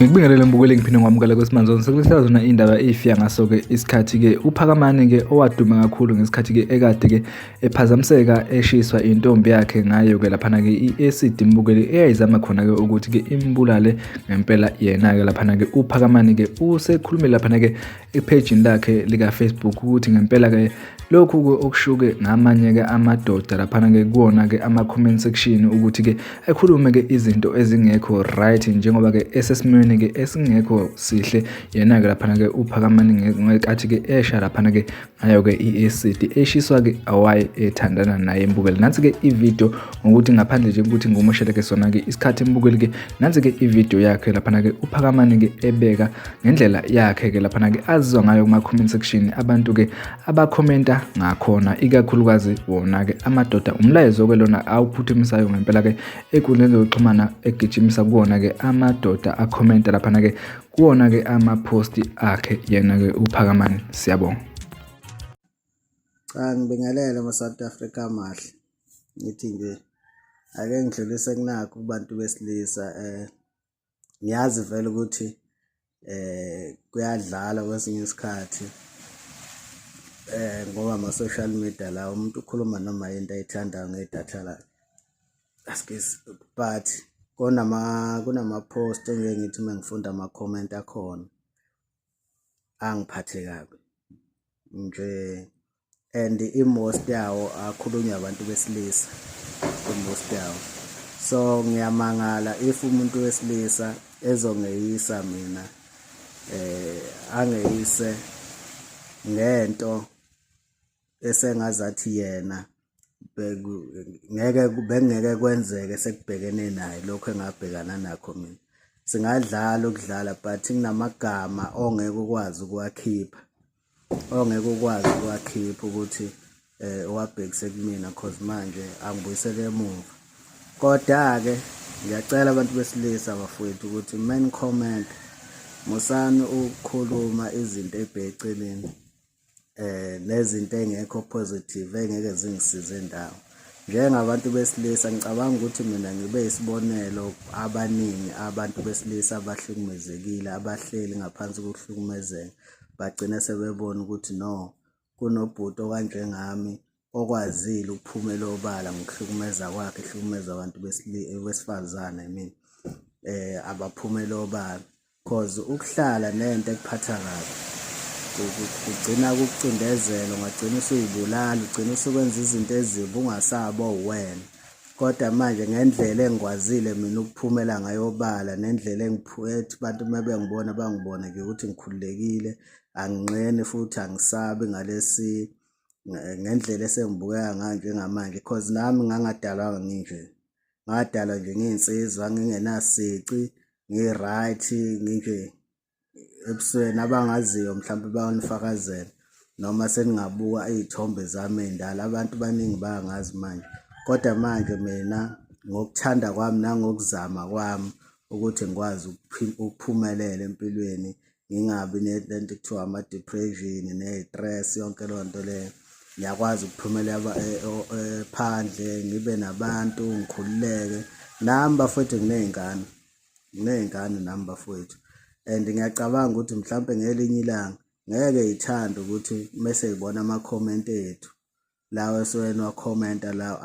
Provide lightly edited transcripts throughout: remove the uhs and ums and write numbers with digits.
Ngikubingelele mbukeli, ngiphinde ngikwamukele kweSimanzoni. Sekuletha zona iy'ndaba ey'fika ngaso-ke isikhathi-ke uPhakamani-ke owaduma kakhulu ngesikhathi-ke ekade-ke ephazamiseka eshiswa intombi yakhe ngayo-ke laphana-ke i-acid mbukeli eyayizama khona-ke ukuthi-ke imbulale ngempela yena-ke laphana-ke uPhakamani-ke usekhulumile laphana-ke ephejini lakhe lika-Facebook ukuthi ngempela-ke lokhu-ke okushuke ngamanye-ke amadoda laphana-ke kuwona-ke ama-comment section ukuthi-ke ekhulume-ke izinto ezingekho right njengoba-ke esesimweni-ke esingekho sihle yena-ke laphana-ke uPhakamani ngenkathi-ke esha laphana-ke ngayo-ke i-acid eshiswa-ke awaye ethandana naye mbukeli. Nansi-ke ividiyo ngokuthi ngaphandle nje ukuthi ngimosheleke sona-ke isikhathi mbukeli-ke, nansi-ke ividiyo yakhe laphana-ke uPhakamani-ke ebeka ngendlela yakhe-ke laphana-ke azizwa ngayo kuma-comment section abantu-ke abakhomenta ngakhona ikakhulukazi wona-ke amadoda. Umlayezo-ke lona awuphuthumisayo ngempela-ke enkundleni zokuxhumana egijimisa kuwona-ke amadoda akhomenta laphana-ke kuwona-ke amaphosti akhe yena-ke uPhakamani. Siyabonga. Cha, ngibingelele ma-South Africa amahle. Ngithi nje ake ngidlulise kunakho kubantu besilisa ngiyazi vele ukuthi kuyadlalwa kwesinye isikhathi ngoba ama-social media la umuntu ukhuluma noma yinto ayithandayo ngedatha lakhe. Askies, but kunama-post engike ngithi uma ngifunda ama-comment akhona angiphathe kabi nje and i-most yawo akhulunywa abantu besilisa, i-most yawo. So ngiyamangala if umuntu wesilisa ezongeyisa mina angeyise ngento esengazathi yena ngeke bengeke kwenzeke sekubhekene naye lokho engabhekana nakho mina. Singadlala ukudlala but kunamagama ongeke ukwazi ukuwakhipha, ongeke ukwazi ukuwakhipha ukuthi uwabhekise kumina cause manje angibuyisele emuva. Koda-ke ngiyacela abantu besilisa bafowethu ukuthi men comment musani ukukhuluma izinto ey'bheke eceleni nezinto ey'ngekho positive ey'ngeke zingisize ndawo. Njengabantu besilisa ngicabanga ukuthi mina ngibe isibonelo abaningi abantu besilisa abahlukumezekile abahleli ngaphansi kokuhlukumezeka bagcina sebebona ukuthi no kunobhuti okanjengami okwazile ukuphumela obala ngokuhlukumeza kwakhe ehlukumeza abantu besifazane, I mean abaphumele obala. Cause ukuhlala nento ekuphatha kabi kugcina kukucindezela, ungagcina usuyibulala, ugcina usukwenza izinto ezimbi ungasabi owuwena. Kodwa manje ngendlela engikwazile mina ukuphumela ngayo obala nendlela ethi abantu uma bengibona bangibone nje ukuthi ngikhululekile, anginqeni futhi angisabi ngalesi ngendlela esengibukeka ngayo njengamanje cause nami ngangadalwanga nginje. Ngadalwa nje ngiyinsizwa ngingenasici, ngi-right nginje ebusweni abangaziyo mhlawumpe bayonifakazela noma seningabuka iy'thombe zami ey'ndala abantu baningi bayangazi manje. Kodwa manje mina ngokuthanda kwami nangokuzama kwami ukuthi ngikwazi ukuphumelela empilweni ngingabi nento ekuthiwa ama-depression ney'tress yonke leyo nto leyo. Ngiyakwazi ukuphumela phandle ngibe nabantu ngikhululeke. Nami bafowethu nginey'ngane, nginey'ngane nami bafowethu and ngiyacabanga ukuthi mhlampe ngelinye ilanga ngeke y'thande ukuthi mese y'bona ama-comment ethu lawa esuke niwakhomenta lawa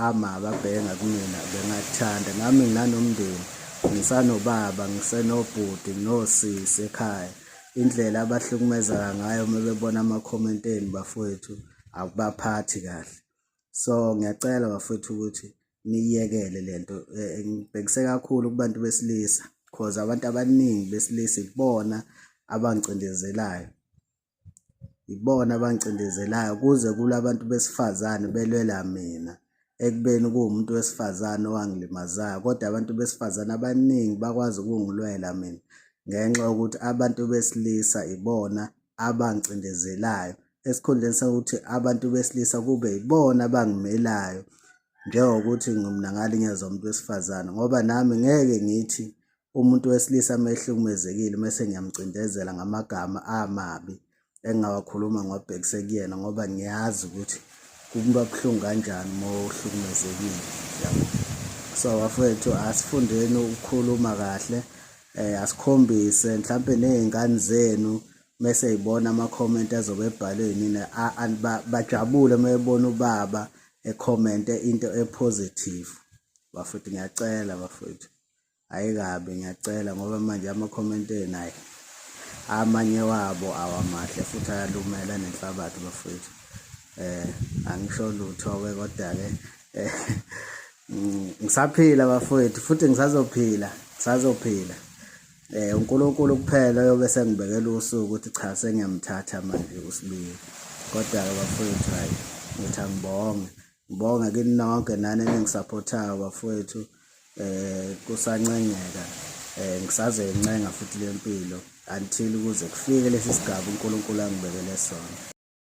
amabi abheke ngakumina bengakuthanda. Nami nginanomndeni, ngisanobaba, ngisenobhuti, nginosisi ekhaya. Indlela abahlukumezeka ngayo uma bebona ama-comment enu bafowethu akubaphathi kahle. So ngiyacela bafowethu ukuthi niyiyekele le nto. Ngibhekise kakhulu kubantu besilisa cause abantu abaningi besilisa ibona abangicindezelayo. Ibona abangicindezelayo kuze kula bantu besifazane belwela mina ekubeni kuwumuntu wesifazane owangilimazayo, kodwa abantu besifazane abaningi bakwazi ukungilwela mina ngenxa yokuthi abantu besilisa ibona abangicindezelayo. Esikhundleni sokuthi abantu besilisa kube yibona abangimelayo njengokuthi mina ngalinyazwa umuntu wesifazane ngoba nami ngeke ngithi. Umuntu wesilisa uma ehlukumezekile mese ngiyamcindezela ngamagama amabi engingawakhuluma ngiwabhekise kuyena ngoba ngiyazi ukuthi kuba buhlungu kanjani uma uhlukumezekile yabo. So bafowethu asifundeni ukukhuluma kahle asikhombise mhlampe nezingane zenu mese yibona ama-comment azobe ebhalwe yinina bajabule uma bebona ubaba ekhomente into e-positive. Bafowethu ngiyacela bafowethu. Hhayi kabi ngiyacela ngoba manje ama-comment enu hhayi amanye wabo awamahle futhi ayalumela nenhlabathi bafowethu. Angisho lutho-ke kodwa-ke ngisaphila bafowethu futhi ngisazophila ngisazophila. UNkulunkulu kuphela oyobe sengibekela usuku ukuthi cha sengiyamthatha manje uSibiya. Kodwa-ke bafowethu hhayi ngithi angibonge. Ngibonge kini nonke nani eningisaphothayo bafowethu kusancengeka ngisazoyincenga futhi le mpilo until kuze kufike lesi sigaba uNkulunkulu angibekele sona.